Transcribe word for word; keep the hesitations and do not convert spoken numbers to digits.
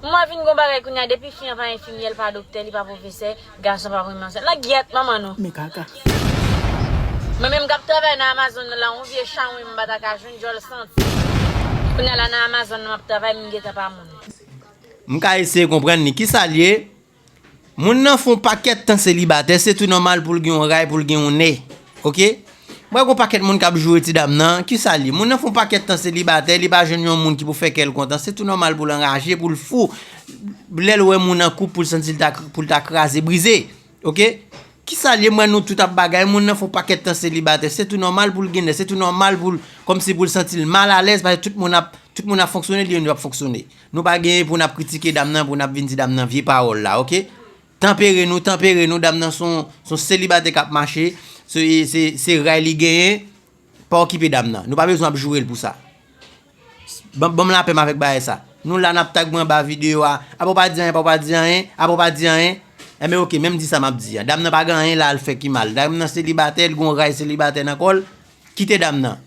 Mwen vin gon bagay kounye a, depi fi an pa enfimyè, l pa doktè, li pa pwofesè, gason pa pran mansè. Nan gyèt manman nou. Men kaka. Mwen menm k ap travay nan Amazon nan la, yon vye chawony m pa ta ka jwenn djòl santi. Kounye a la nan Amazon nan m ap travay, m gentan pa moun. M ka eseye konprann li. Kisa l ye? Moun nan fè yon pakèt tan selibatè, se tou nòmal pou l gen yon ray, pou l gen yon nè. Oke? M wè gon pakèt moun k ap joure ti dam nan. Kisa l ye? Moun nan fè yon pakèt tan selibatè, li pa jwenn yon moun ki pou fè kè l kontan. Se tou nòmal pou l anraje, pou l fou. Lè l wè moun an koup, pou l santi l ta, pou l ta kraze, brize. Oke? Kisa l ye? M wè nou tout ap bagay. Moun nan fè yon pakèt tan selibatè. Se tou nòmal pou l gen nè. Se tou nòmal pou l, kòmsi pou l santi l malalèz, paske tout moun ap, tout moun ap fonksyone, li menm li p ap fonksyone. Nou pa gen pou n ap kritike dam nan, pou n ap vin di dam nan vye pawòl la, oke? Tanpere nou, tanpere nou, dam nan se yon, se yon selibatè k ap mache, se, se, se ray li genyen, pa okipe dam nan. Nou pa bezwen ap joure l pou sa. Ban, ban m lapè m avèk bagay sa. Nou la n ap tag mwen anba videyo a, apa w pa di anyen, apa w pa di anyen, apa w pa di anyen. Enben oke, menm di sa m ap di a. Dam nan pa gen anyen la al fè ki mal. Dam nan selibatè, l gon ray selibatè nan kò l. Kite dam nan.